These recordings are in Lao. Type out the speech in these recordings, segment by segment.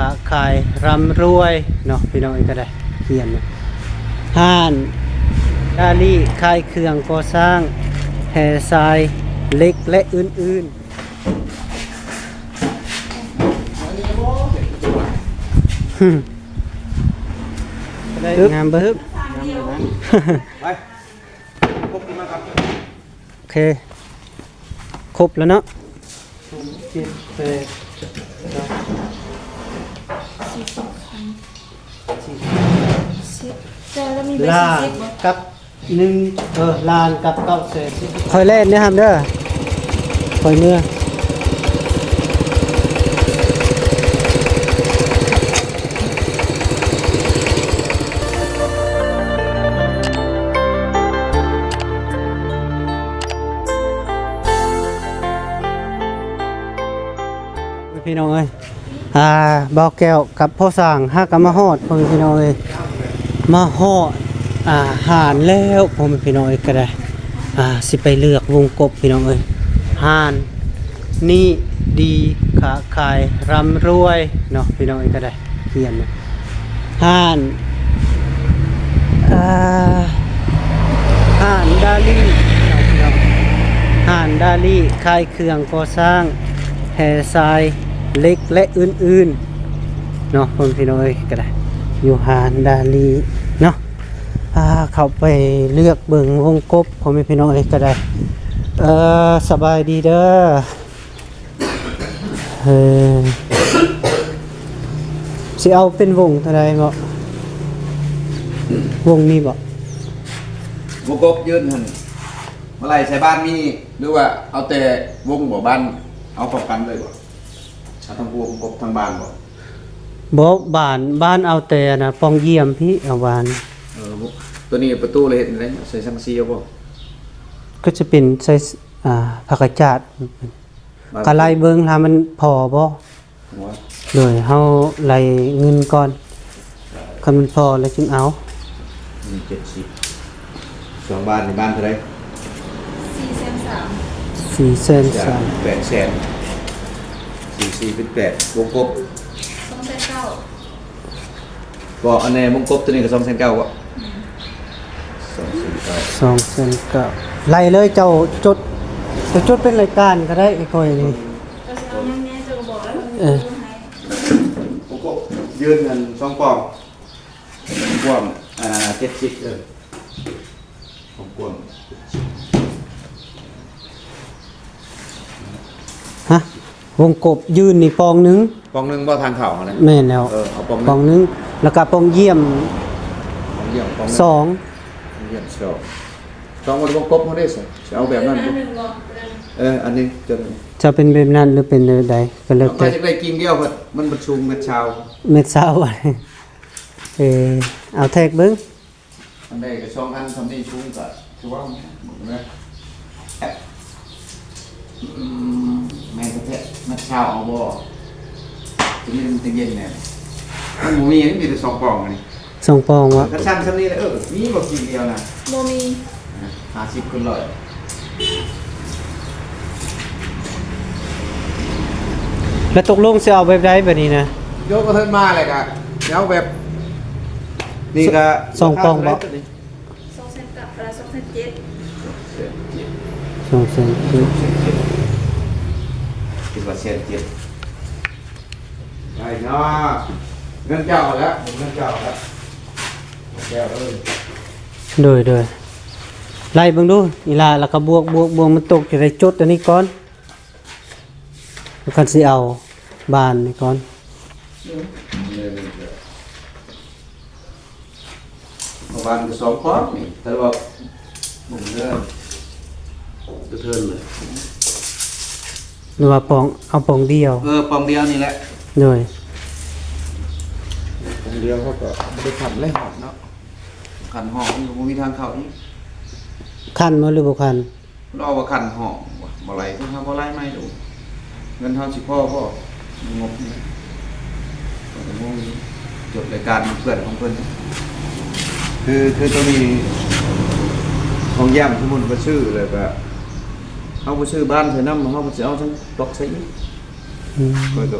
ຄ້າຂາຍຮ່ຳລວຍເນາະ ພີ່ນ້ອງເອີຍ ກໍໄດ້ຂຽນນະ ຮ້ານດາລີຂາຍເຄື່ອງກໍ່ສ້າງ ແຮ່ຊາຍ ເຫຼັກ ແລະ ອື່ນໆ. ງາມເບີດ. ໄປ ຄົບຂຶ້ນມາກັບ ໂອເຄ ຄົບແລ້ວເນາະ ເຈັດ ແປດ ເກົ້າ ສີ່ສິບພັນ ສີ່ສິບ ເຈົ້າລະມີໃບສີ່ສິບບໍ່? ກັບ ໜຶ່ງ ເອີ ລ້ານກັບເກົ້າແສນສິບ ຂ້ອຍແລ່ນເດີ ຫ້າມເດີ ຂ້ອຍເມືອ. ພີ່ນ້ອງເອີຍ ອ່າ ບ່າວແກ້ວກັບພໍ່ຊ່າງຫາກະມາຮອດ ພໍ່ແມ່ພີ່ນ້ອງເອີຍ ມາຮອດ ອ່າ ຮ້ານແລ້ວ ພໍ່ແມ່ພີ່ນ້ອງເອີຍ ກະໄດ້ ອ່າ ຊິໄປເລືອກວົງກົບ ພີ່ນ້ອງເອີຍ ຮ້ານນີ້ດີຄ້າຂາຍຮ່ຳລວຍເນາະ ພີ່ນ້ອງເອີຍ ກະໄດ້ ຂຽນນະ ຮ້ານ ອ່າ ຮ້ານດາລີເນາະ ພີ່ນ້ອງ ຮ້ານດາລີຂາຍ ເຄື່ອງກໍ່ສ້າງ ແຮ່ຊາຍ ເຫຼັກ ແລະ ອື່ນໆ ເນາະ ພໍ່ແມ່ພີ່ນ້ອງເອີຍ ກະໄດ້ ຢູ່ຮ້ານດາລີເນາະ ພາເຂົ້າໄປເລືອກເບິ່ງວົງກົບ ພໍ່ແມ່ພີ່ນ້ອງເອີຍ ກະໄດ້ ເອີ ສະບາຍດີເດີ ເອີ ຊິເອົາເປັນວົງເທົ່າໃດເນາະ ວົງນີ້ບໍ່? ວົງກົບຢືນຫັ້ນ ມາໄລ່ໃສ່ບ້ານມີ ຫຼືວ່າເອົາແຕ່ວົງບໍ່? ບ້ານເອົາພ້ອມກັນເລີຍບໍ່? ເອົາທັງພວກກົບທັງບ້ານບໍ່? ບໍ່ ບ້ານ ບ້ານເອົາແຕ່ອັນນະ ປ່ອງຢ້ຽມພີ້ ເອົາບ້ານ. ເອີ ໂຕນີ້ປະຕູລະເຮັດຈັ່ງໃດ? ໃສ່ສັງກະສີເອົາບໍ່? ກໍຈະເປັນໃສ່ ອ່າ ຜ້າກະຈາດ ກໍໄລ່ເບິ່ງຖ້າມັນພໍບໍ່? ໂດຍ ເຮົາໄລ່ເງິນກ່ອນ ຄັນມັນພໍແລ້ວຈຶ່ງເອົາ. ໜຶ່ງເຈັດສິບ ສອງບ້ານນີ້ ບ້ານເທົ່າໃດ? ສີ່ແສນສາມ ສີ່ແສນສາມ ແປດແສນ ສີ່ສີ່ເປັນແປດ ວົງກົບ ສອງແສນເກົ້າ ບໍ່ ອັນແນ່ວົງກົບໂຕນີ້ກໍສອງແສນເກົ້າບໍ່? ແມ່ນ ສອງແສນເກົ້າ ສອງແສນເກົ້າ ໄລ່ເລີຍ ເຈົ້າຈົດ ເຈົ້າຈົດເປັນລາຍການກໍໄດ້ ໄອ້ຂ້ອຍນີ້ ເຈົ້າຊິເອົາຫຍັງແນ່ ເຈົ້າກໍບອກແລ້ວ ເອີ ໃຫ້ ວົງກົບຢືນອັນສອງປ່ອງ ກວ້າງ ອ່າ ເຈັດສິບ ເອີ ຄວາມກວ້າງ ຮະ ວົງກົບຢືນນີ້ປ່ອງໜຶ່ງ ປ່ອງໜຶ່ງບໍ່ ທາງເຂົ້າຫັ້ນນະ? ແມ່ນແລ້ວ ເອີ ເອົາປ່ອງໜຶ່ງ ປ່ອງໜຶ່ງ ແລ້ວກະປ່ອງຢ້ຽມ ປ່ອງຢ້ຽມປ່ອງໜຶ່ງ ສອງ ປ່ອງຢ້ຽມສອງ ສອງ ມັນວົງກົບເຮົາເດ້ ຊິເອົາແບບນັ້ນບໍ່? ເອີ ອັນນີ້ຈະ ຈະເປັນແບບນັ້ນ ຫຼືເປັນແບບໃດກໍແລ້ວແຕ່ ຂ້ອຍຢາກໄດ້ກິ່ງດຽວ ເພິ່ນ ມັນບໍ່ສູງ ແມັດຊາວ ແມັດຊາວ ເອີ ເອົາແທກເບິ່ງ. ອັນໃດກໍສອງອັນ ສ່ຳນີ້ສູງກໍຄືວ່າແມ່ນ ເບິ່ງເດີ ອືມ ແມ່ນແທ້ໆ ມັນຊາວເອົາບໍ່? ຕົວນີ້ມັນຈັ່ງເຢັນແນ່ ມັນບໍ່ມີ ມີແຕ່ສອງປ່ອງອັນນີ້ ສອງປ່ອງວະ? ຄັນຊັ້ນສ່ຳນີ້ແຫຼະ ເອີ ມີບໍ່ກິ່ງດຽວນະ? ບໍ່ມີ ຫ້າສິບຄູນຮ້ອຍ ແລ້ວຕົກລົງຊິເອົາແບບໃດບາດນີ້ນະ? ໂຍກກະເທີນມາແລ້ວກະຊິເອົາແບບນີ້ກະ ສອງປ່ອງບໍ່? ສອງແສນເກົ້າ ເອີ ສອງແສນເຈັດ ສອງແສນເຈັດ ສອງແສນເຈັດ ຄິດວ່າແສນເຈັດ ໄດ້ເນາະ ເງິນເຈົ້າແລ້ວ ເງິນເຈົ້າແລ້ວ ແກ້ວເອີຍ ໂດຍ ໂດຍ ໄລ່ເບິ່ງດູອີ່ຫຼ້າ ແລ້ວກໍບວກ ບວກ ບວກ ມັນຕົກຈະໄດ້ຈົດອັນນີ້ກ່ອນ ຄັນຊິເອົາບ້ານນີ້ກ່ອນ ເອົາບ້ານກໍສອງປ່ອງນີ້ ແຕ່ວ່າບໍ່ເດີນ ສະເທີນເລີຍ ຫຼືວ່າປ່ອງ ເອົາປ່ອງດຽວ ເອີ ປ່ອງດຽວນີ້ແຫຼະ ໂດຍ ປ່ອງດຽວເຮົາກໍບໍ່ໄດ້ຂັ້ນແລ້ວເນາະ ຂັ້ນຫ້ອງນີ້ກໍບໍ່ມີທາງເຂົ້າອີກ ຂັ້ນບໍ່ ຫຼືບໍ່ຂັ້ນ? ລາວວ່າຂັ້ນຫ້ອງ ບໍ່ໄລ່ ພວກເຮົາບໍ່ໄລ່ໃໝ່ດອກ ເງິນເຮົາຊິພໍບໍ່ ງົບນີ້ ເພິ່ນກໍງົງຢູ່ ຈົດລາຍການເພື່ອນຂອງເພິ່ນ ຄື ຄືໂຕນີ້ ຫ້ອງຢ້ຳ ສົມມຸດວ່າຊື້ແລ້ວກໍ ເຮົາບໍ່ຊື້ບ້ານໃສ່ນຳ ເຮົາກໍຊິເອົາທັງຕອກໃສ່ອີກ ອືມ ຂ້ອຍກໍ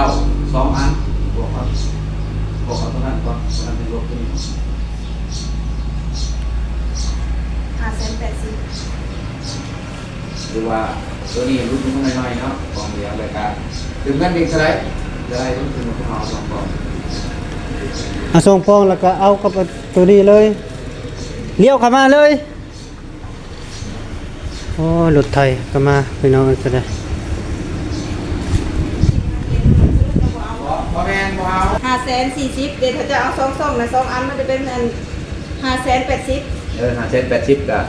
ກົ້າ ສອງອັນ ບວກເອົາ ບວກເອົາຕົວນັ້ນກ່ອນ ຕົວນັ້ນເປັນລວມຕົວນີ້ ຫ້າແສນແປດສິບ ຫຼືວ່າຕົວນີ້ຫຼຸດລົງມາໜ້ອຍໆເນາະ ກອງດຽວ ແລ້ວກະຄືເງິນອີກເທົ່າໃດ ເທົ່າໃດ ລົງທຶນມາເອົາສອງກອງ ເອົາສອງປອງ ແລ້ວກະເອົາກັບຕົວນີ້ເລີຍ ລ້ຽວເຂົ້າມາເລີຍ. ໂອ້ ລົດໄຖກໍມາ ພີ່ນ້ອງເອີຍ ຈະໄດ້ ບໍ່ແມ່ນ ບໍ່ເອົາ ຫ້າແສນສີ່ສິບ ເດ ຖ້າຈະເອົາສອງຊ່ອງນະ ສອງອັນມັນຈະເປັນອັນ ຫ້າແສນແປດສິບ ເອີ ຫ້າແສນແປດສິບ ກະ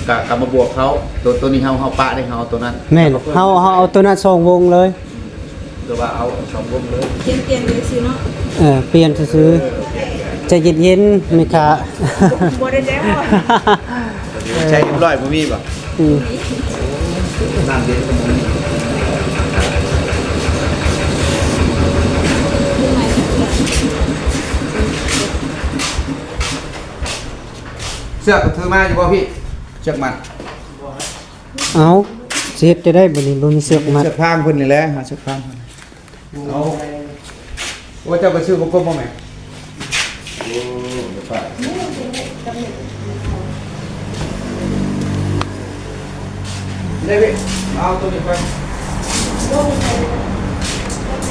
ກະ ກະມາບວກເຂົາ ໂຕ ໂຕນີ້ເຮົາ ເຮົາປະເດ້ ເຮົາເອົາໂຕນັ້ນ ແມ່ນ ເຮົາ ເຮົາເອົາໂຕນັ້ນສອງວົງເລີຍ ຫຼືວ່າເອົາສອງວົງເລີຍ ປ່ຽນ ປ່ຽນໄປຊື່ເນາະ ເອີ ປ່ຽນຊື່ໆ ເອີ ປ່ຽນ ໃຈເຢັນໆ ແມ່ຄ້າ ບໍ່ໄດ້ແຈ້ງ ໃຊ້ຮຽບຮ້ອຍ ບໍ່ມີບໍ່? ອືມ ນ້ຳເຢັນກໍບໍ່ມີ ເ ກຖືມາຢູ່ບໍ່ພີ່? ເຊືອກມັດ. ເອົ້າ ຊິເຮັດຈັ່ງໃດບັດນີ້ ບໍ່ມີເຊືອກມັດ? ເຊືອກພາງເພິ່ນນີ້ແຫຼະ ຫາເຊືອກພາງເພິ່ນ. ເອົາ ໂອ້ ເຈົ້າໄປຊື້ບົກກົບບໍ່ແມ່? ໂອ້ ດຽວໄປ ໄດ້ເວີຍ ເອົາໂຕນີ້ໄປ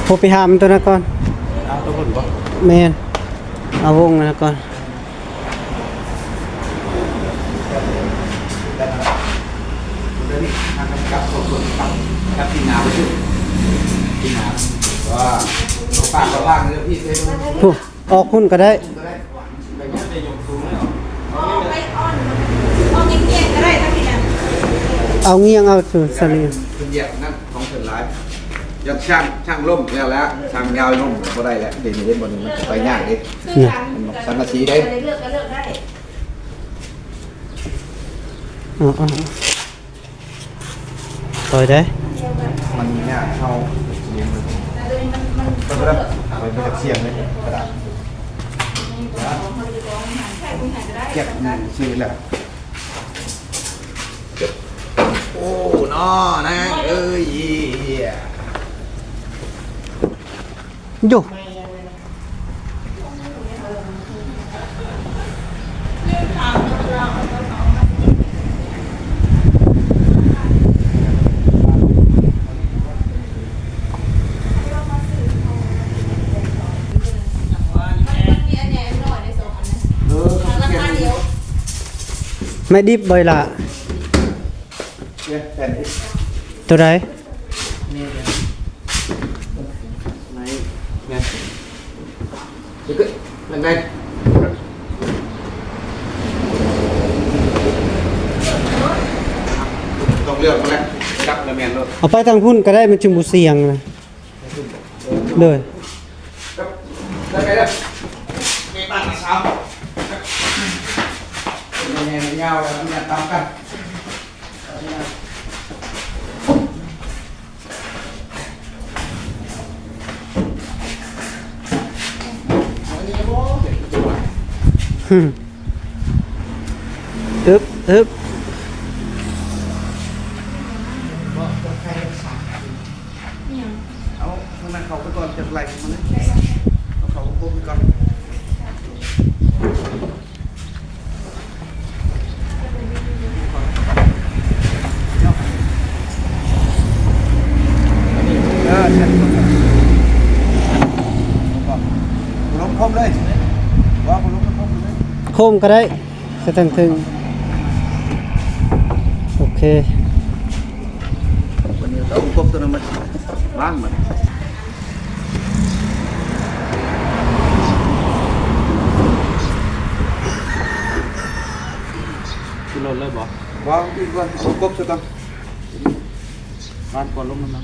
ໂທໄປຫາມັນໂຕນັ້ນກ່ອນ. ເອົາໂຕພຸ້ນບໍ່? ແມ່ນ ເອົາວົງນັ້ນກ່ອນ. ພຸ້ນ ອອກພຸ້ນກໍໄດ້ ເອົາງຽງເອົາ ສະຫຼີ ເພິ່ນຢຽບນັ້ນຂອງເພິ່ນຫຼາຍ ຢ້ານຊ່າງ ຊ່າງລົ້ມແລ້ວແຫຼະ ຊ່າງຍາວລົ້ມບໍ່ໄດ້ແຫຼະ ເຫັນ ເຫັນບໍ່ນີ້ ມັນໄປຍາກເດ້ ນີ້ ມັນສັງກະສີເດ້. ເອົາ ເອົາ ເອົາ ຖອຍໄດ້ ມັນຍາກເຮົາສຽງເລີຍ ເອົາໄປ ເອົາໄປຈັກສຽງເລີຍ ກະດາດ ກຽກນີ້ຊື່ແລ້ວ ໂອ້ ນໍນາງເອີຍ ໂຢ ໄມ້ດິບບໍ່ອີ່ຫຼ້າ? ໂຕໃດ? ນີ້ ນີ້ ນີ້ ນີ້ ນີ້ ນີ້ ຕ້ອງເລືອກມາແລ້ວ ຈັບແລ້ວແມ່ນໂລດ ເອົາໄປທາງພຸ້ນກໍໄດ້ ມັນຈຶ່ງບໍ່ສຽງນະ ໂດຍ ໄປເດີ ເມຕານະສາມ ແມ່ນຍາວແລ້ວ ມັນຕາມກັນ. ອຶບ ອຶບ ເອົາທາງນັ້ນເຂົ້າໄປກ່ອນ ຈະໄລ່ມາເລີຍ ເອົາເຂົ້າກົບໄປກ່ອນ. ເອີ ໃສ່ລົມຄົມເລີຍ ບໍ່ ລົມຄົມເລີຍ ໂຄມກໍໄດ້ ໃສ່ທາງເທິງ ໂອເຄ ບັດນີ້ເອົາກົບໂຕນັ້ນມາວາງມັນ. ຂຶ້ນລົດເລີຍບໍ່? ບໍ່ ອີກກ່ອນ ເອົາກົບຊະກ່ອນ ວາງກ່ອນລົງນຳ.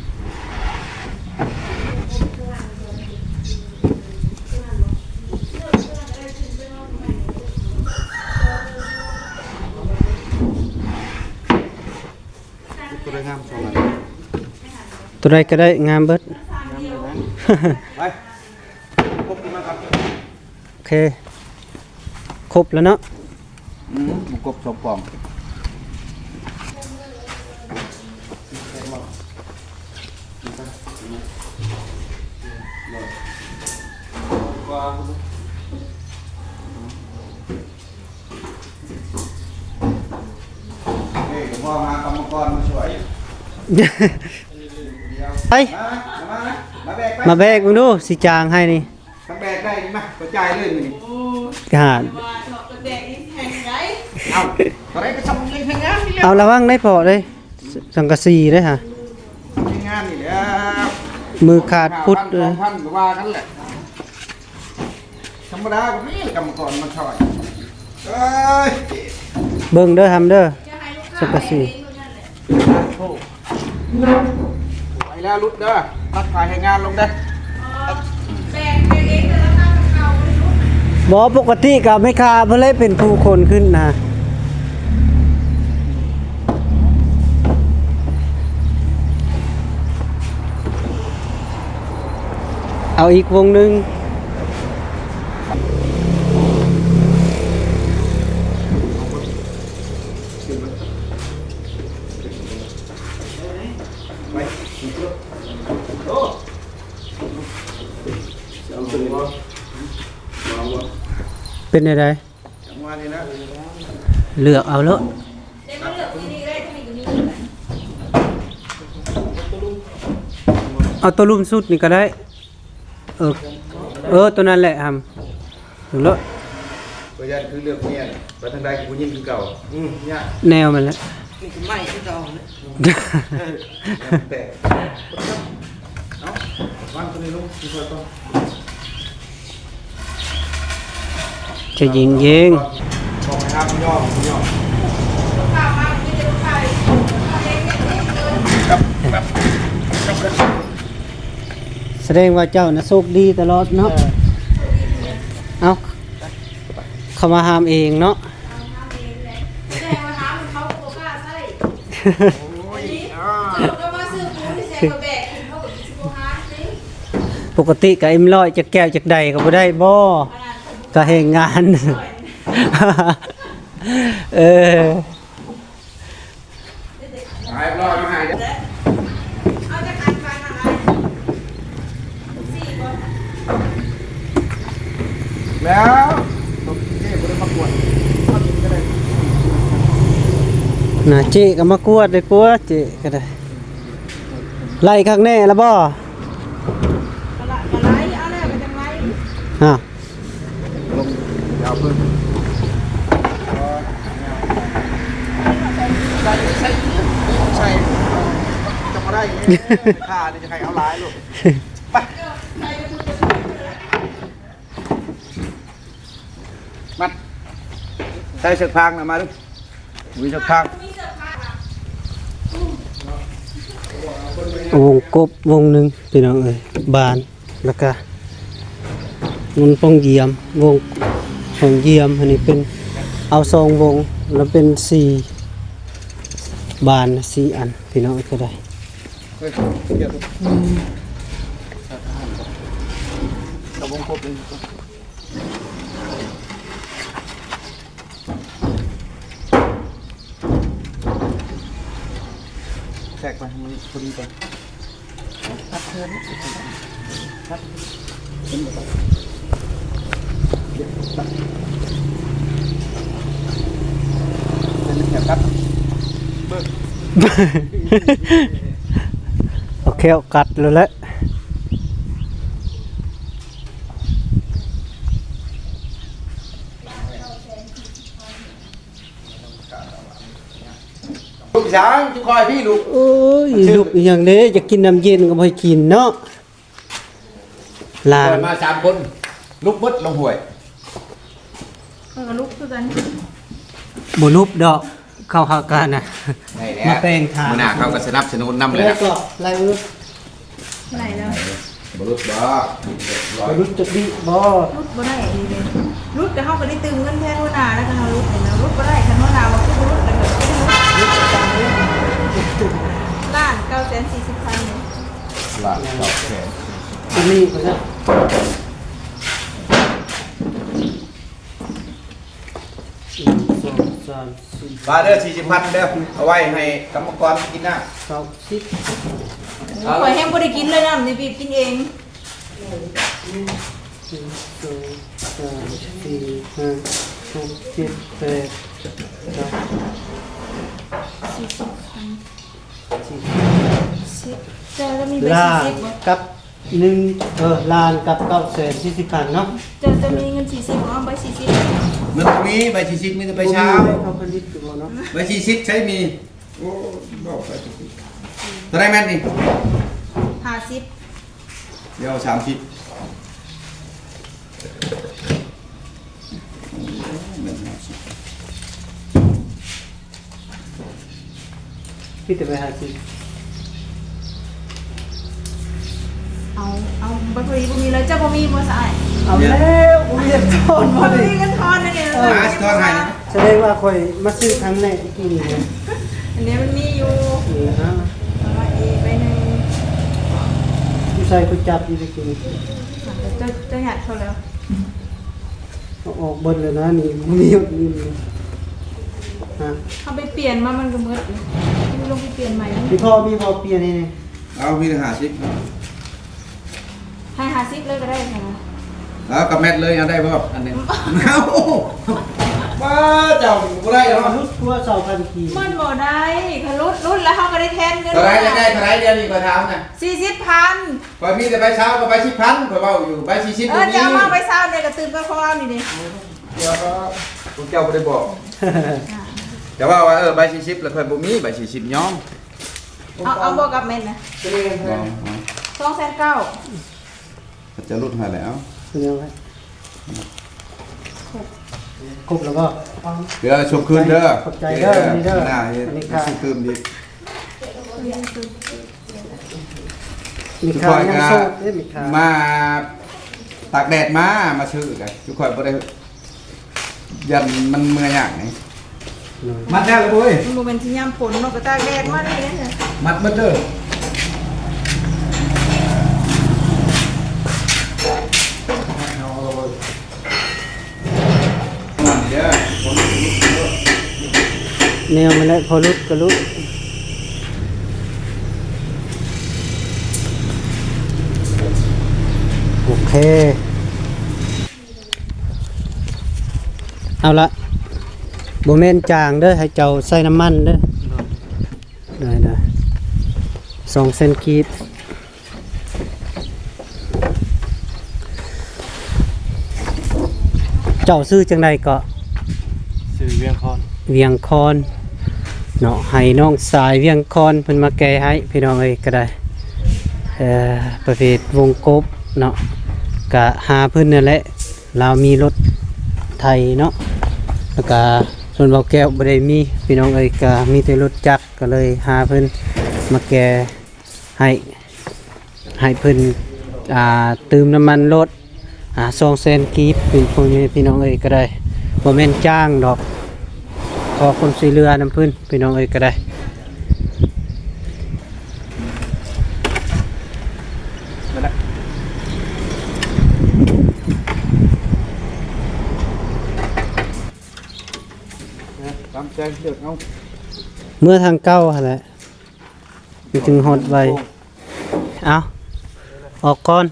ໂຕໃດງາມສອງອັນ ໂຕໃດກໍໄດ້ ງາມເບິດ ງາມເບິດນະ ໄປ ກົບຂຶ້ນມາກ່ອນ ໂອເຄ ຄົບແລ້ວເນາະ ອືມ ຄົບສອງກອງ ກວ່າ ນີ້ກໍບໍ່ຫາກຳມະກອນມາຊ່ວຍ ໄປ ມາ ມາ ມາ ມາແບກໄປ ມາແບກເບິ່ງດູ ຊິຈ້າງໃຫ້ນີ້ ຄັນແບກໄດ້ນີ້ມາ ກໍຈ່າຍເລີຍມື້ນີ້ ກະຫານ ວ່າເນາະ ເພິ່ນແບກນີ້ແຮງໃດ ເອົ້າ ເທົ່າໃດກໍສ່ຳເລັກແຮງງານນີ້ແຫຼະ ເອົາລະວັງໄດ້ພໍເດ້ ສັງກະສີເດ້ຫາ ແຮງງານນີ້ແຫຼະ ມືຂາດພຸດ ສອງພັນ ເອີ ສອງພັນ ກໍວ່າກັນແຫຼະ. ທຳມະດາກໍມີກຳມະກອນມາຊ່ອຍ ເອີຍ ເບິ່ງເດີ ທຳເດີ ສັງກະສີ ໄປແລ້ວ ຫຼຸດເດີ ຕັດຂາຍແຮງງານລົງເດີ ບໍ່ ປົກກະຕິກໍແມ່ຄ້າເພິ່ນແຫຼະເປັນຜູ້ຂົນຂຶ້ນນະ. ເອົາອີກວົງໜຶ່ງ ເປັນແນວໃດ? ເລືອກເອົາໂລດ. ເອົາໂຕລຸ່ມສຸດນີ້ກໍໄດ້. ເອີ ເອີ ໂຕນັ້ນແຫຼະຫຳ ເລືອກໂລດ. ບໍ່ຢ້ານຄືເລືອກເມຍ ໄປທາງໃດກໍຜູ້ຍິງຄືເກົ່າ. ອືມ ຍາກ ແນວມັນແຫຼະ. ນີ້ກໍໄມ້ຄືເກົ່າ. ແຕກ. ເອົາ ວາງຕົວນີ້ລົງ ຄ່ອຍໆ ກ່ອນ. ໃຈເຢັນໆ. ສະແດງວ່າເຈົ້ານະໂຊກດີຕະຫຼອດເນາະ. ເອີ ເອົ້າ ເຂົ້າມາຫາມເອງເນາະ. ໂອ້ຍ ເຂົາກໍມາຊື້ປູນໃສ່ກະແບກຂຶ້ນ ເຂົາກໍຊິບໍ່ຫາມຕິ. ປົກກະຕິກໍເອັມຮ້ອຍ ຈັກແກ້ວຈັກໃດກໍບໍ່ໄດ້ບໍ? ກໍແຮງງານ. ເອີ. ແລ້ວເຈ້ບໍ່ໄດ້ມາກວດ ນະ ເຈ້ກໍມາກວດໄດ້ກວ່າ ເຈ້ກໍໄດ້. ໄລ່ຄັກແນ່ລະບໍ່? ກໍລະ ກໍໄລ່ ເອົາແລ້ວກໍຈັ່ງໄລ່. ຮະ ລົງ ຢ່າເພິ່ງ ໃສ່ ໃສ່ ໃສ່ ຈະບໍ່ໄດ້ ຂ້ານີ້ຈະໃຫ້ເອົາຫຼາຍໂລດ. ໄປ ມັດ ໃສ່ເສືອກພາງນະ ມາດູ ມີເສືອກພາງ. ວົງກົບວົງໜຶ່ງ ພີ່ນ້ອງເອີຍ ບານ ແລ້ວກະວົງປ່ອງຢ້ຽມ ວົງປ່ອງຢ້ຽມ ອັນນີ້ເປັນ ເອົາສອງວົງ ແລ້ວເປັນສີ່ບານ ສີ່ອັນ ພີ່ນ້ອງເອີຍ ກໍໄດ້. ເອີຍ ເກັບ ອືມ ໃສ່ທະຫານກ່ອນ ເອົາວົງຄົບເລີຍ. ແທກໄປໃຫ້ມັນພໍດີກ່ອນ ຕັດເທີນ ຕັດເທິນໄປກ່ອນ ເປັນແຖວຕັດ ເບິ່ງ ເອົາແຂ້ວກັດໂລດແຫຼະ. ລູກສາວຈຸຄອຍພີ່ລູກ ໂອ້ຍ ລູກອີ່ຫຍັງເດ້ ຢາກກິນນ້ຳເຢັນກໍບໍ່ໃຫ້ກິນເນາະ ຫຼານ ຂ້ອຍມາສາມຄົນ ລຸກເບິດລົງຫ້ວຍ ເອີ ລຸກຄືກັນ ບໍ່ລຸກດອກ ເຂົ້າຫາກັນນະ ໄດ້ແລ້ວ ມາແປງທາງ ມື້ໜ້າເຂົາກໍສະໜັບສະໜູນນຳແຫຼະ ໄລ່ເອີ. ໄດ້ແລ້ວ ບໍ່ຫຼຸດບໍ່? ບໍ່ຫຼຸດຈັກບິບໍ່? ຫຼຸດບໍ່ໄດ້ອີເດ້ ຫຼຸດກໍເຮົາກໍໄດ້ຕື່ມເງິນແທນຫົວໜ້າ ແລ້ວກໍເຮົາຫຼຸດນີ້ນະ ຫຼຸດບໍ່ໄດ້ ຄັນຫົວໜ້າວ່າຄືບໍ່ຫຼຸດ ແລ້ວກໍບໍ່ໄດ້ຫຼຸດ ຫຼຸດຈັກຈັ່ງເດ້ ລ້ານເກົ້າແສນສີ່ສິບພັນ ລ້ານເກົ້າແສນ ຕົວນີ້ກໍໄດ້ ໜຶ່ງ ສອງ ສາມ ສີ່ ມາເດີ ສີ່ສິບພັນເດີ ເອົາໄວ້ໃຫ້ກຳມະກອນກິນນ້ຳ ເກົ້າສິບ ຂ້ອຍແຮງບໍ່ໄດ້ກິນເລີຍ ນ້ຳນີ້ບີບກິນເອງ ໜຶ່ງ ສອງ ສາມ ສີ່ ຫ້າ ຫົກ ເຈັດ ແປດ ເກົ້າ ສີ່ສິບ ສີ່ສິບ ເຈົ້າຈະມີໃບສີ່ສິບບໍ່? ລ້ານກັບ ໜຶ່ງ ເອີ ລ້ານກັບເກົ້າແສນສີ່ສິບພັນເນາະ ເຈົ້າຈະມີເງິນສີ່ສິບບໍ່? ເອົາໃບສີ່ສິບ ມັນບໍ່ມີໃບສີ່ສິບ ມີແຕ່ໃບຊາວ ບໍ່ມີເຂົາຜະລິດຢູ່ບໍ່ເນາະ ໃບສີ່ສິບໃສມີ? ໂອ້ ເວົ້າໄປ ເທົ່າໃດແມ່ນນີ້? ຫ້າສິບ ດຽວ ສາມສິບ ແມ່ນຫ້າສິບ ມີແຕ່ໃບຫ້າສິບ ເອົາ ເອົາ ໃບພໍດີບໍ່ມີເລີຍ ເຈົ້າບໍ່ມີບໍ່ຊາຍ? ເອົາແລ້ວ ບໍ່ມີເງິນທອນບໍ່ນີ້ ບໍ່ມີເງິນທອນແລ້ວນີ້ ເອີ ມາຊິທອນໃຫ້ ສະແດງວ່າຂ້ອຍມາຊື້ຄັ້ງແລກກີ້ນີ້ ອັນນີ້ມັນມີຢູ່ ນີ້ນະ ເອົາມາອີກໃບໜຶ່ງ ຢູ່ໃສ? ຂ້ອຍຈັບຢູ່ຕະກີ້ນີ້ ເຈົ້າ ເຈົ້າຫຍັດເຂົາແລ້ວ. ເອົາອອກເບິດເລີຍນະນີ້ ບໍ່ມີເງິນນີ້ນະ ເຮົາໄປປ່ຽນມາມັນກໍເບິດ ລອງໄປປ່ຽນໃໝ່ ມີພໍ ມີພໍປ່ຽນໃຫ້ແດ່ ເອົາ ມີແຕ່ຫ້າສິບ ໃຫ້ຫ້າສິບເລີຍກໍໄດ້ນະ ເອົາ ກໍແມັດເລີຍ ເອົາໄດ້ບໍ່? ອັນນີ້ ເອົາ ປ້າ ເຈົ້າບໍ່ໄດ້ດອກ ຫຼຸດກວ່າສອງພັນກີບ ມັນບໍ່ໄດ້ ຄັນຫຼຸດ ຫຼຸດແລ້ວເຮົາກໍໄດ້ແທນເງິນ ເທົ່າໃດ ຢາກໄດ້ເທົ່າໃດ ດຽວນີ້ຂ້ອຍຖາມນະ ສີ່ສິບພັນ ຂ້ອຍມີແຕ່ໃບຊາວກັບໃບສິບພັນ ຂ້ອຍເວົ້າຢູ່ ໃບສີ່ສິບ ເອີ ບໍ່ມີ ເຈົ້າເອົາມາໃບຊາວນີ້ກໍຕື່ມກັບຂອງເຮົານີ້ເດ້ ດຽວ ພວກເຈົ້າບໍ່ໄດ້ບອກ ຈະເວົ້າວ່າ ເອີ ໃບສີ່ສິບ ແລ້ວຂ້ອຍບໍ່ມີ ໃບສີ່ສິບຍອມ ເອົາ ເອົາບໍ່ກັບແມັດນະ ສອງແສນເກົ້າ ເຂົາຈະຫຼຸດໃຫ້ແລ້ວ ເປັນຫຍັງ? ຄົບແລ້ວບໍ່? ເດີ ສົ່ງຄືນເດີ ຂອບໃຈເດີ ໂອເຄເດີ ນີ້ເດີ ໜ້າເຮັດ ອັນນີ້ຄ່າ ຊື້ຕື່ມອີກ ມີຄ່າ ຍັງໂສດເດ້ ມີຄ່າ ມາຕາກແດດມາ ມາຊື້ກັນ ຈຸຂ້ອຍບໍ່ໄດ້ ຢ້ານມັນເມື່ອຍາກນີ້ ມັດແລ້ວເວີຍ ມັນບໍ່ແມ່ນຊິຍາມຝົນເນາະ ກໍຕາກແດດມານີ້ເດ້ ມັດໝົດເດີ ແນວມັນແຫຼະ ພໍຫຼຸດກໍຫຼຸດ ໂອເຄ. ເອົາລະ ບໍ່ແມ່ນຈາງເດີ ໃຫ້ເຈົ້າໃສ່ນ້ຳມັນເດີ ໂດຍ ໂດຍ ໂດຍ ສອງແສນກີບ ເຈົ້າຊື່ຈັ່ງໃດເກາະ? ຊື່ວຽງຄອນ ວຽງຄອນເນາະ ໃຫ້ນ້ອງຊາຍວຽງຄອນເພິ່ນມາແກ່ໃຫ້ ພີ່ນ້ອງເອີຍ ກໍໄດ້ ເອີ ປະເພດວົງກົບເນາະ ກະຫາເພິ່ນນັ້ນແຫຼະ ລາວມີລົດໄຖເນາະ ແລ້ວກະສ່ວນບ່າວແກ້ວບໍ່ໄດ້ມີ ພີ່ນ້ອງເອີຍ ກະມີແຕ່ລົດຈັກ ກໍເລີຍຫາເພິ່ນມາແກ່ໃຫ້ ໃຫ້ເພິ່ນ ອ່າ ຕື່ມນ້ຳມັນລົດ ອ່າ ສອງແສນກີບ ພີ່ນ້ອງເອີຍ ກໍໄດ້ ບໍ່ແມ່ນຈ້າງດອກ ຂໍຄວາມຊ່ວຍເຫຼືອນຳເພິ່ນ ພີ່ນ້ອງເອີຍ ກໍໄດ້. ເມື່ອທາງເກົ່າຫັ້ນແຫຼະ ມັນຈຶ່ງຮອດໄວ. ເອົາ ອອກກ່ອນ.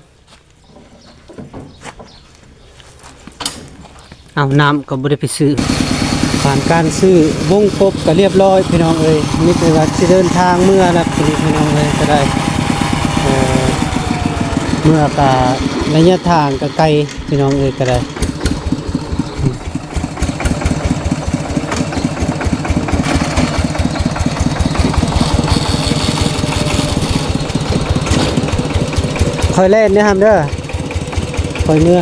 ເອົາ ນ້ຳກໍບໍ່ໄດ້ໄປຊື້. ຜ່ານການຊື້ວົງກົບກໍລຽບຮ້ອຍ ພີ່ນ້ອງເອີຍ ມີແຕ່ວ່າຊິເດີນທາງເມືອແລ້ວ ພີ່ນ້ອງເອີຍ ກໍໄດ້ ເອີ ເມືອກະໄລຍະທາງກໍໄກ ພີ່ນ້ອງເອີຍ ກໍໄດ້. ຂ້ອຍແລ່ນເດີ ຫຳເດີ ຂ້ອຍເມືອ.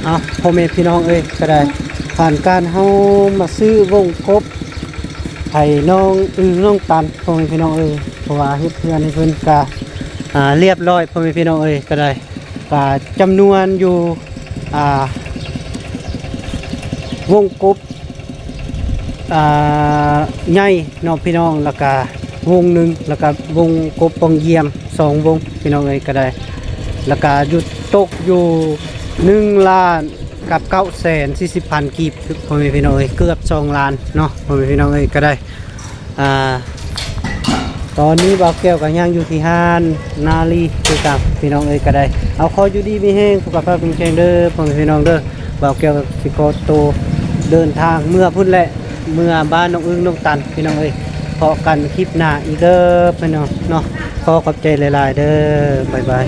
ເອົາ ພໍ່ແມ່ພີ່ນ້ອງເອີຍ ກໍໄດ້ ຜ່ານການເຮົາມາຊື້ວົງກົບໃຫ້ນ້ອງອຶ່ງນ້ອງຕັນ ພໍ່ແມ່ພີ່ນ້ອງເອີຍ ເພາະວ່າເຮັດເຮືອນໃຫ້ເພິ່ນກະ ອ່າ ລຽບຮ້ອຍ ພໍ່ແມ່ພີ່ນ້ອງເອີຍ ກໍໄດ້ ກະຈຳນວນຢູ່ ອ່າ ວົງກົບ ອ່າ ໃຫຍ່ເນາະພີ່ນ້ອງ ແລ້ວກະວົງໜຶ່ງ ແລ້ວກະວົງກົບປ່ອງຢ້ຽມສອງວົງ ພີ່ນ້ອງເອີຍ ກໍໄດ້ ແລ້ວກະຢູ່ ຕົກຢູ່ໜຶ່ງລ້ານກັບເກົ້າແສນສີ່ສິບພັນກີບ ພໍ່ແມ່ພີ່ນ້ອງເອີຍ ເກືອບສອງລ້ານເນາະ ພໍ່ແມ່ພີ່ນ້ອງເອີຍ ກໍໄດ້. ອ່າ ຕອນນີ້ບ່າວແກ້ວກໍຍັງຢູ່ທີ່ຮ້ານນາລີຄືເກົ່າ ພີ່ນ້ອງເອີຍ ກໍໄດ້ ເອົາ ຂໍຢູ່ດີມີແຮງ ສຸຂະພາບແຂງແຮງເດີ ພໍ່ແມ່ພີ່ນ້ອງເດີ ບ່າວແກ້ວກໍຊິຂໍໂຕເດີນທາງເມືອພຸ້ນແຫຼະ ເມືອບ້ານນ້ອງອຶ່ງນ້ອງຕັນ ພີ່ນ້ອງເອີຍ ພໍ້ກັນຄລິບໜ້າອີກເດີ ພີ່ນ້ອງເນາະ ຂໍຂອບໃຈຫຼາຍໆເດີ ບາຍບາຍ.